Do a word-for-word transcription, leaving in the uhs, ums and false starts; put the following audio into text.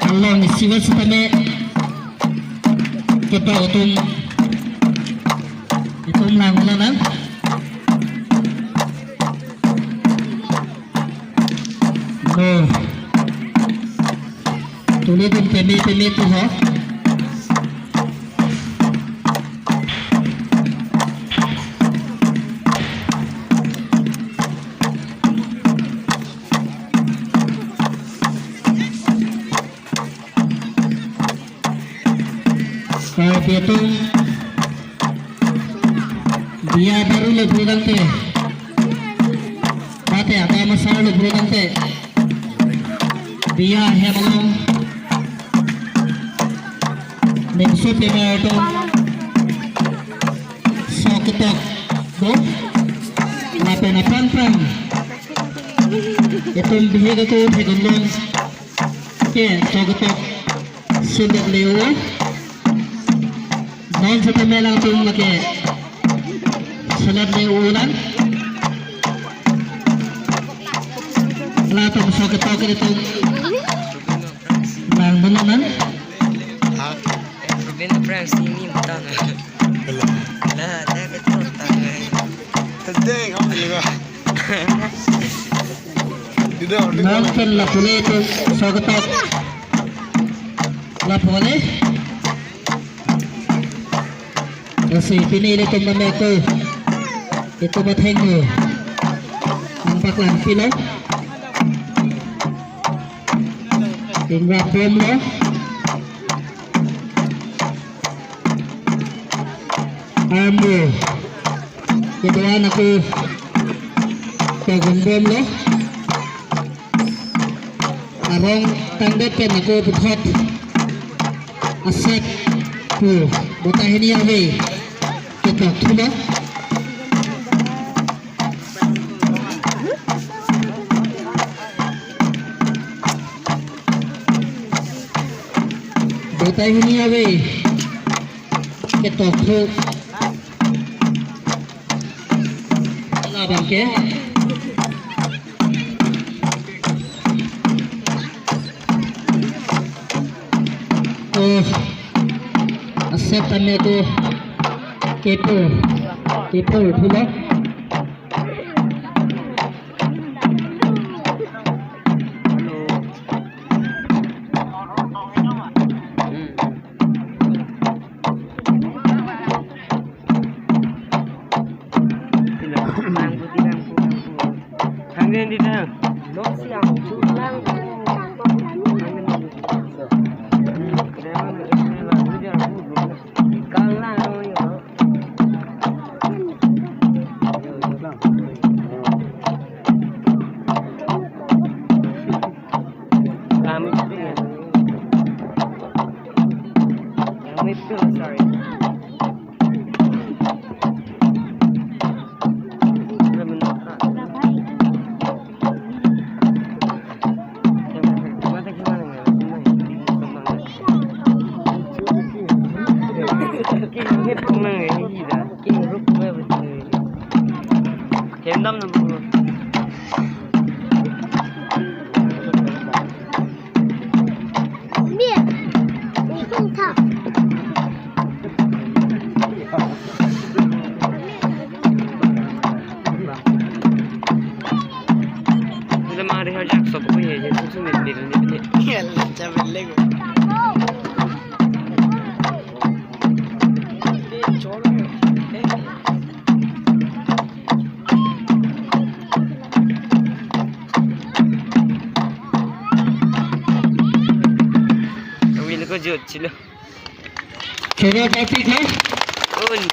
along isiva sitame ketok atum itum lang ulo nang. No. Tuli dun peme peme tu ho. Karbi atum diya baru lo pudangte, mate agam asar lo pudangte, diya hem along ningso peme atum sok ketok do, lapen aphrang phrang itum bihek ako thekon long ke sok ketok selet le-o. Non sitame alangtum lake selet le-o lang. Latum sok ketok ilitum lang dun nang. Ha? Rubin prank sini mata na. Bela. Lah, dia ketok tang. Tadeng, kamu juga. Tidak, tidak. Non pen lapu le itum sok ketok lapu le. Lasi pini ilitum mame ako itum athengno nangpaklang pilo. Ingra bomlo. Armor kedo-an ako pagun bomlo. Arong tangdet pen ako puthot asep pu bota hini ave ketok thulo. Bota hini ave ketok thu. Labang ke. Oh, asep tame ako kepo, kepo thulo. Sorry. Kawin ko jut silo. Kega katik lo. Un.